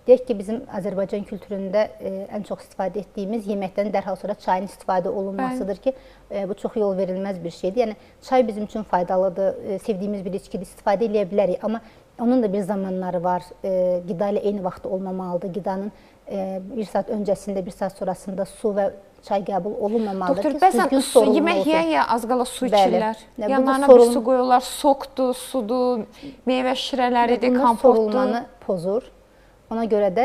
Deyək ki, bizim Azərbaycan kültüründə ən çox istifadə etdiyimiz yeməkdən dərhal sonra çayın istifadə olunmasıdır ki, bu çox yol verilməz bir şeydir. Yəni çay bizim üçün faydalıdır, sevdiyimiz bir içkidir, istifadə eləyə bilərik, amma onun da bir zamanları var. Qida ilə eyni vaxtda olmamalıdır. Qidanın bir saat öncəsində, bir saat sonrasında su və çay qəbul olunmamalıdır. Doktor, bəzən su, yemək yeyə az qala su içirlər. Yanlarına bir su qoyurlar, sokdur, sudur, meyvə şirələridir, kompotdur. Sorulmanı pozur. Ona görə də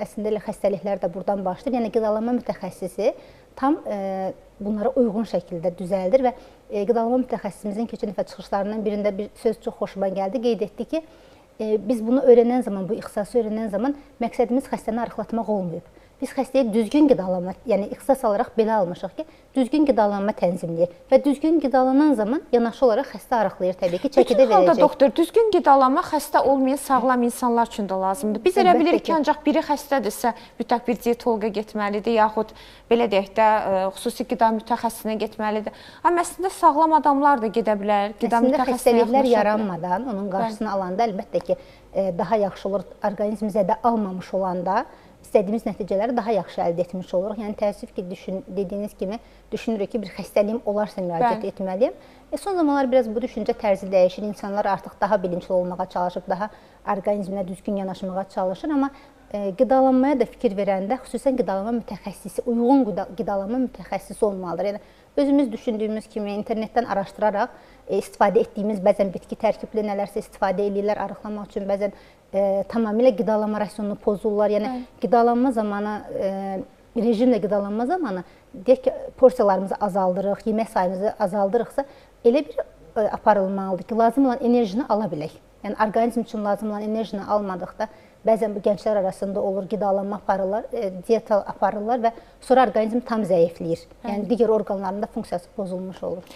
əslində elə xəstəliklər də buradan başlayır. Yəni qidalanma mütəxəssisi tam bunlara uyğun şəkildə düzəldir və qidalanma mütəxəssisimizin keçən dəfə çıxışlarından birində bir söz çox xoşuma gəldi. Qeyd etdi ki, biz bunu öyrənən zaman, bu ixtisası öyrənən zaman məqsədimiz xəstəni arıqlatmaq olmayıb. Biz xəstəyə düzgün qidalanma, yəni ixtisas olaraq belə almışıq ki, düzgün qidalanma tənzimləyir və düzgün qidalanan zaman yanaşı olaraq xəstə arıqlayır təbii ki, çəki də verəcək. Bütün halda doktor, düzgün qidalanma xəstə olmayan sağlam insanlar üçün də lazımdır. Biz elə bilirik ki, ancaq biri xəstədirsə, mütləq bir diyetoloqa getməlidir, yaxud belə deyək də, xüsusi qida mütəxəssisinə getməlidir. Amma əslində sağlam adamlar da gedə bilər, qida mütəxəssisinə yaxınlaşa bilər. Əslində xəstəliklər yaranmadan, onun qarşısını alanda əlbəttə ki, daha yaxşı olur, orqanizm zədə almamış olanda istədiyimiz nəticələri daha yaxşı əldə etmiş oluruq. Yəni təəssüf ki, dediyiniz kimi düşünürük ki, bir xəstəliyim olarsa müraciət etməliyim. Son zamanlar biraz bu düşüncə tərzi dəyişir. İnsanlar artıq daha bilinçli olmağa çalışıb, daha orqanizminə düzgün yanaşmağa çalışır. Amma qidalanmaya da fikir verəndə xüsusən qidalanma mütəxəssisi, uyğun qidalanma mütəxəssisi olmalıdır. Yəni özümüz düşündüyümüz kimi internetdən araşdıraraq istifadə etdiyimiz bəzən bitki tərkibli nələrsə istifadə eləyirlər arıqlamaq üçün, bəzən tamamilə qidalanma rasionunu pozurlar. Yəni qidalanma zamanı, rejimlə qidalanma zamanı deyək ki, porsiyalarımızı azaldırıq, yemək sayımızı azaldırıqsa elə bir aparılmalıdır ki, lazım olan enerjini ala bilək. Yəni orqanizm üçün lazım olan enerjini almadıqda bəzən bu gənclər arasında olur, qidalanma aparırlar, diyeta aparırlar və sonra orqanizm tam zəifləyir. Yəni digər orqanlarında funksiyası pozulmuş olur.